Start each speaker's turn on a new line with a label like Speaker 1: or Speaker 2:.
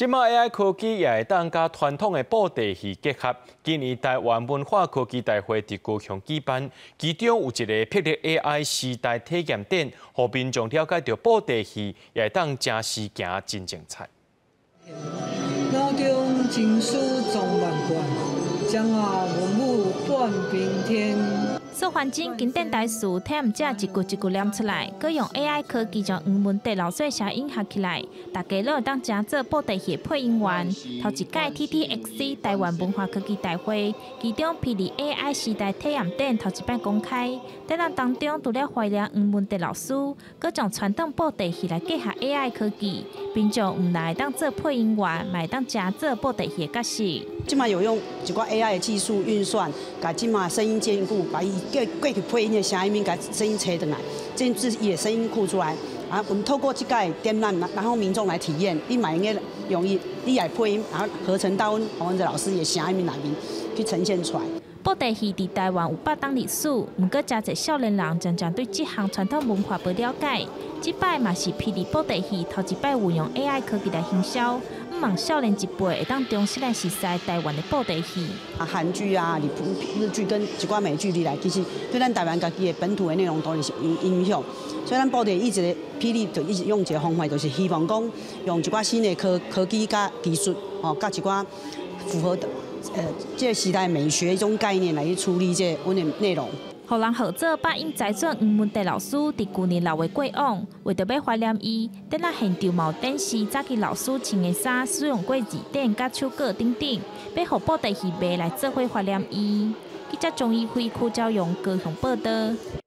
Speaker 1: 這馬 AI 科技也會當佮傳統的布袋戲結合。今年台灣文化科技大會佇高雄舉辦，其中有一個霹靂 AI 時代體驗展，予民眾了解著布袋戲也會當誠時行真精彩。
Speaker 2: 腦中情思裝萬貫，將啊文武半邊天。
Speaker 3: 蘇環境經典台詞，體驗者一句一句念出來，閣用 AI 科技將黃文哲老師聲音合起來，大家攏會當成做布袋戲配音員。頭一屆 TTXC 台灣文化科技大會，其中霹靂 AI 時代體驗展頭一擺公開，展覽當中除了懷念黃文哲老師，閣將傳統布袋戲來結合 AI 科技，民眾毋但會當做配音員，嘛會當成做布袋戲的角色。
Speaker 4: 這馬有用一寡 AI 的技術運算，共這馬聲音兼顧，把伊過過去配音的聲音，共聲音揣轉來，建置伊的聲音庫出來。啊，我們透過這個展覽，然後民眾來體驗，你嘛會用用伊，你來配音，然後合成到阮黃文哲老師的聲音內面去呈現出來。
Speaker 3: 布袋戲佇台灣有百冬歷史，毋過誠濟少年人漸漸對這項傳統文化無了解。這擺嘛是霹靂布袋戲頭一擺運用 AI 科技來行銷，向望少年一輩會當重新來熟悉台灣的布袋戲。
Speaker 4: 啊，韓劇啊、日日劇跟一寡美劇裡來，其實對咱台灣家己的本土的內容當然是有影響。所以咱布袋戲一直霹靂就一直用一個方法，就是希望講用一寡新的科科技佮技術，吼，佮一寡符合這個時代美學一種概念來去處理這個阮的內容。
Speaker 3: 予人號做百音才俊黃文哲老師，佇舊年六月過往，為著欲懷念伊，展覽現場嘛有展示早期老師穿的衫、使用過字典、佮手稿等等，欲予布袋戲迷來做伙懷念伊。記者鍾怡輝、柯昭陽高雄報導。